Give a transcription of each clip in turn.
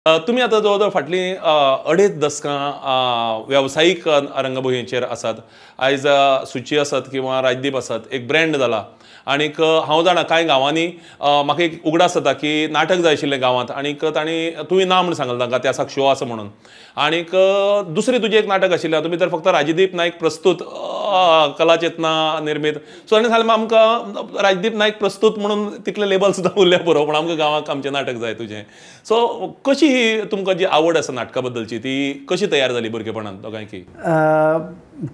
तुमी आतां जवळ जवळ फाटलीं 2.5 दसकां वेवसायीक रंगभुंयेचेर आसात. आयज सुची आसत किंवा राजदीप आसत, एक ब्रँड जाला. आनीक हांव जाणा कांय गांवांनी म्हाका एक उगडास जाता की नाटक जाय आशिल्लें गांवांत आनीक तांणी तुवें ना म्हूण सांगलें तांकां त्या दिसाक शो आसा म्हणून. आनीक दुसरें तुजें एक नाटक आशिल्लें, तुमी तर फक्त राजदीप नायक प्रस्तूत कला चेतना निर्मीत, सो आनी सांगलें आमकां राजदीप नायक प्रस्तूत म्हणून तितलें लेबल सुद्दां उरल्या पुरो, पूण आमकां गांवांक आमचें नाटक जाय तुजें. सो कशी ही तुमकां जी आवड आसा नाटका बद्दलची ती कशी तयार जाली भुरगेपणांत दोगांयकी?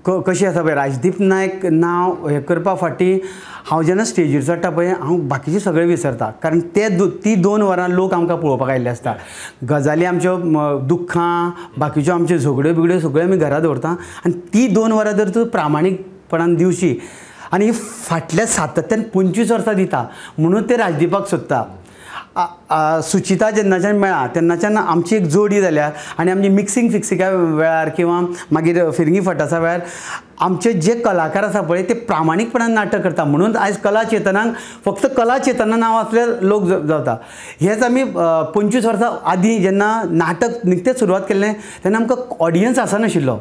कशी आसा पळय, राजदीप नायक नांव हें करपा फाटीं हांव जेन्ना स्टेजीर चडटा पळय हांव बाकीचें सगळें विसरता, कारण ते ती 2 वरां लोक आमकां पळोवपाक आयिल्ले आसता. गजाली आमच्यो दुख्खां बाकीच्यो आमच्यो झगड्यो बिगड्यो सगळ्यो आमी घरा दवरता आनी ती 2 वरां जर तूं प्रामाणीकपणान दिवशी आनी ही फाटल्या सातत्यान 25 वर्सां दिता म्हणून ते राजदीपाक सोदता. सुचिता जेन्नाच्यान मेळ्ळा तेन्नाच्यान आमची एक जोडी जाल्या आनी आमची मिक्सिंग फिक्सिंगा वेळार किंवा मागीर फिरंगी फटासा वेळार आमचे जे कलाकार आसा पळय ते प्रामाणीकपणान नाटक करता, म्हणून आयज कला चेतनाक फक्त कला चेतना नांव आसल्यार लोक जाता. हेच आमी 25 वर्सां आदीं जेन्ना नाटक निकतेंच सुरवात केल्लें तेन्ना आमकां ऑडियन्स आसनाशिल्लो,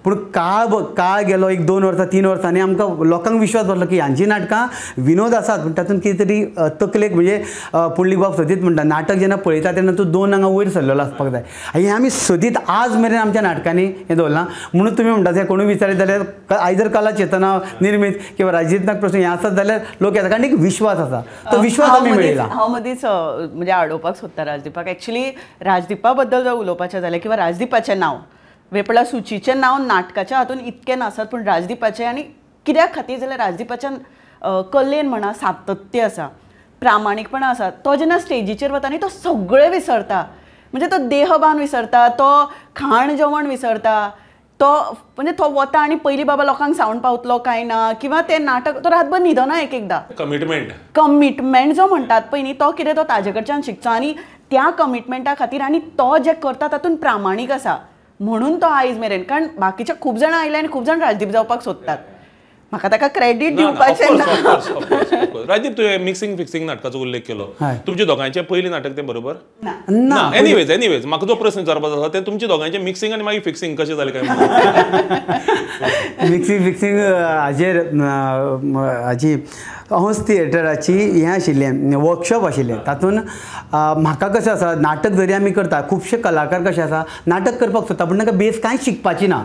पूण काळ गेलो 1-2 वर्सां 3 वर्सांनी आमकां लोकांक विश्वास बसलो की हांची नाटकां विनोद आसात पूण तातूंत कितें तरी तकलेक म्हणजे पुंडलीक बाब सदींच म्हणटा नाटक जेन्ना पळयता तेन्ना तूं 2 आंगां वयर सरलेलो आसपाक जाय. हें आमी सदींच आज मेरेन आमच्या नाटकांनी हें दवरलां. म्हणून तुमी म्हणटा तें कोणूय विचारीत जाल्यार आयज जर कला चेतना निर्मीत किंवा राजदीप नायक प्रश्न हें आसत जाल्यार लोक येता, कारण एक विश्वास आसा, तो विश्वास आमी मेळयला. हांव मदींच म्हणजे आडोवपाक सोदता राजदीपाक. एक्चुली राजदीपा बद्दल जर उलोवपाचें जालें किंवा राजदीपाचें नांव वेपळा सुचीचें नांव नाटकाच्या हातून इतकें नासत, पूण राजदीपाचें आनी कित्याक खातीर जाल्यार राजदीपाच्या कलेन म्हणा सातत्य आसा, प्रामाणीकपणा आसा. तो जेन्ना स्टेजीचेर वता न्ही तो सगळें विसरता, म्हणजे तो देहभान विसरता, तो खाण जेवण विसरता, तो म्हणजे तो वता आनी पयलीं बाबा लोकांक सावंड पावतलो काय ना किंवा तें नाटक तो रातभर न्हिदना. एक एकदां कमिटमेंट जो म्हणटात पळय न्ही तो कितें तो ताजे कडच्यान शिकचो आनी त्या कमिटमेंटा खातीर आनी तो जें करता तातूंत प्रामाणीक आसा म्हणून तो आयज मेरेन. कारण बाकीचे खूब जाणां आयले आनी खूब जाण राजदीप जावपाक सोदतात, म्हाका ताका क्रेडीट दिवपाचें ना. राजदीप, तुवें मिक्सिंग फिक्सिंग नाटकाचो उल्लेख केलो, तुमच्या दोगांयचें पयलीं नाटक तें बरोबर ना? एनिवेज एनिवेज म्हाका जो प्रस्न विचारपाचो आसा तें तुमच्या दोगांयचें मिक्सिंग आनी मागीर फिक्सिंग कशें जालें काय? मिक्सिंग फिक्सिंग हाजेर हाजी हंस थिएटराची हें आशिल्लें वर्कशॉप आशिल्लें, तातूंत म्हाका कशें आसा नाटक जरी आमी करता खुबशे कलाकार कशे आसा नाटक करपाक सोदता पूण तांकां बेस कांय शिकपाची ना,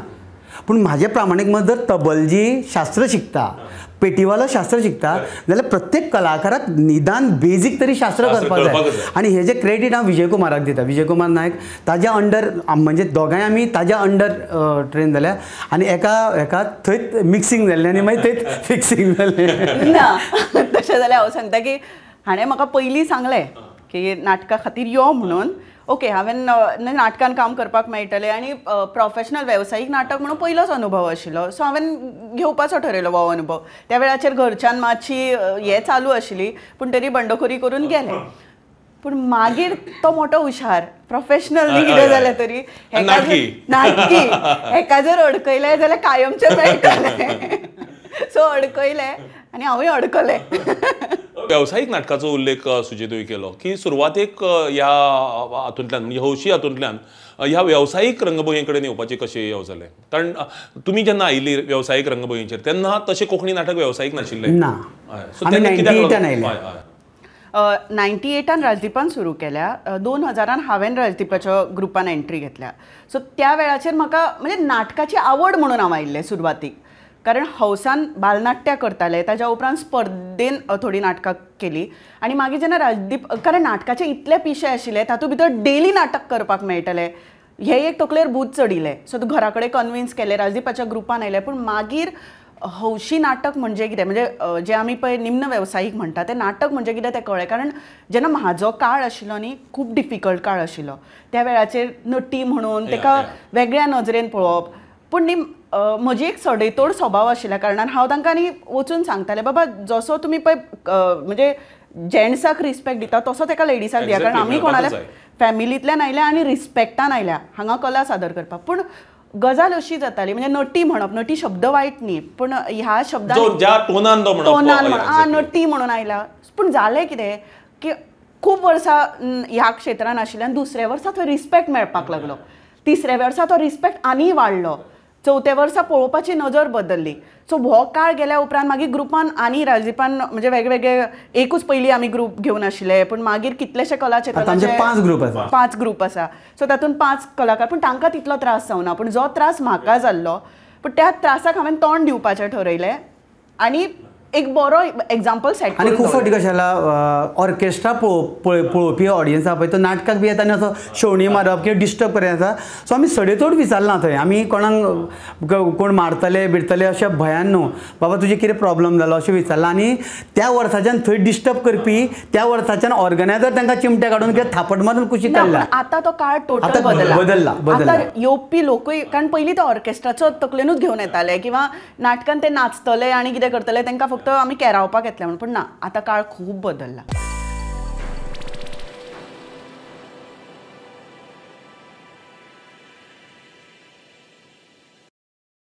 पूण म्हाजें प्रामाणीक मत जर तबलजी शास्त्र शिकता, पेटीवालो शास्त्र शिकता जाल्यार प्रत्येक कलाकाराक निदान बेजीक तरी शास्त्र करपाक जाय. आनी हेजें क्रेडीट हांव विजय कुमाराक दिता, विजय कुमार नायक ताज्या अंडर म्हणजे दोगांय आमी ताज्या अंडर ट्रेन जाल्या आनी एका एका थंयच मिक्सिंग जाल्लें आनी मागीर थंयच फिक्सिंग जालें. ना तशें जाल्यार हांव सांगता की हाणें म्हाका पयलीं सांगलें की नाटका खातीर यो म्हणून. ओके, हांवें नाटकान काम करपाक मेळटलें आनी प्रोफेशनल वेवसायीक नाटक म्हणून पयलोच अनुभव आशिल्लो, सो हांवें घेवपाचो ठरयलो हो अनुभव. त्या वेळाचेर घरच्यान मातशी हें चालू आशिल्ली पूण तरी बंडखोरी करून गेले. पूण मागीर तो मोठो हुशार प्रोफेशनल न्ही कितें जालें तरी नाटकी हेका जर अडकयलें जाल्यार कायमचें मेळटलें, सो अडकयलें आनी हांवूय अडकलें. वेवसायीक नाटकाचो उल्लेख सुची तुवें केलो की सुरवातेक ह्या हातूंतल्यान म्हणजे हौशी हातूंतल्यान ह्या वेवसायीक रंगभुंये कडेन येवपाचें कशें येवजलें? कारण तुमी जेन्ना आयिल्ली वेवसायीक रंगभुंयेचेर तेन्ना तशें कोंकणी नाटक वेवसायीक नाशिल्लें ना. सो तेन्ना कित्याक? 98 राजदीपान सुरू केल्या, 2000 हांवें राजदीपाच्या ग्रुपान एंट्री घेतल्या. सो त्या वेळाचेर म्हाका म्हणजे नाटकाची आवड म्हणून हांव आयिल्लें सुरवातीक, कारण हौसान बालनाट्यां करताले, ताज्या उपरांत स्पर्धेन थोडीं नाटकां केली आनी मागीर जेन्ना राजदीप, कारण नाटकाचे इतले पिशे आशिल्ले तातूंत भितर डेली नाटक करपाक मेळटलें हें एक तकलेर भूत चडिल्लें. सो तूं घरा कडेन कन्विन्स केलें, राजदीपाच्या ग्रुपान आयलें. पूण मागीर हौशी नाटक म्हणजे कितें, म्हणजे जें आमी पळय निम्न वेवसायीक म्हणटा तें नाटक म्हणजे कितें तें कळ्ळें. कारण जेन्ना म्हाजो काळ आशिल्लो न्ही खूब डिफिकल्ट काळ आशिल्लो, त्या वेळाचेर नटी म्हणून ताका वेगळ्या नजरेन पळोवप, पूण न्ही म्हजी एक सडेतोड स्वभाव आशिल्ल्या कारणान हांव तांकां न्ही वचून सांगतालें बाबा जसो तुमी पळय म्हणजे जेंट्साक रिस्पेक्ट दिता तसो ताका लेडिसाक दिया, कारण आमी कोणाल्या फॅमिलींतल्यान आयल्या आनी रिस्पेक्टान आयल्या हांगा कला सादर करपाक. पूण गजाल अशी जाताली म्हणजे नटी म्हणप, नटी शब्द वायट न्ही पूण ह्या शब्दान टोनान नटी म्हणून आयला. पूण जालें कितें की खूब वर्सां ह्या क्षेत्रान आशिल्ल्यान दुसऱ्या वर्सा थंय रिस्पेक्ट मेळपाक लागलो, तिसऱ्या वर्सा तो रिस्पेक्ट आनी वाडलो, चवथ्या वर्सा पळोवपाची नजर बदलली. सो हो काळ गेल्या उपरांत मागीर ग्रुपान आनी राजदीपान म्हणजे वेगवेगळे एकूच पयलीं आमी ग्रुप घेवन आशिल्ले, पूण मागीर कितलेशे कलाचेतनाचे 5 ग्रुप आसा, 5 ग्रुप आसा. सो तातूंत 5 कलाकार, पूण तांकां तितलो त्रास जावना, पूण जो त्रास म्हाका जाल्लो पूण त्या त्रासाक हांवें तोंड दिवपाचें ठरयलें आनी एक बरो एग्जाम्पल सेट. आनी खूब फावटी कशें जाला ऑर्केस्ट्रा पळोवपी ऑडियन्स आसा पळय तो नाटकाक बी येता आनी असो शेवणी मारप किंवा डिस्टर्ब करप आसा. सो आमी सडेतोड विचारलां थंय, आमी कोणाक कोण मारतले बिरतले अशें भंयान न्हू, बाबा तुजें कितें प्रॉब्लम जालो अशें विचारलां. आनी त्या वर्साच्यान थंय डिस्टर्ब करपी त्या वर्साच्यान ऑर्गनायजर तांकां चिमटे काडून किंवा थापट मारून कुशीक काडला. आतां तो काळ टोटल बदलला, आतां येवपी लोकूय, कारण पयलीं तो ऑर्केस्ट्राचो तकलेनूच घेवन येताले किंवा नाटकान ते नाचतले आनी कितें करतले तांकां फक्त आमी केरावपाक येतले म्हणून, पूण ना, आतां काळ खूब बदलला.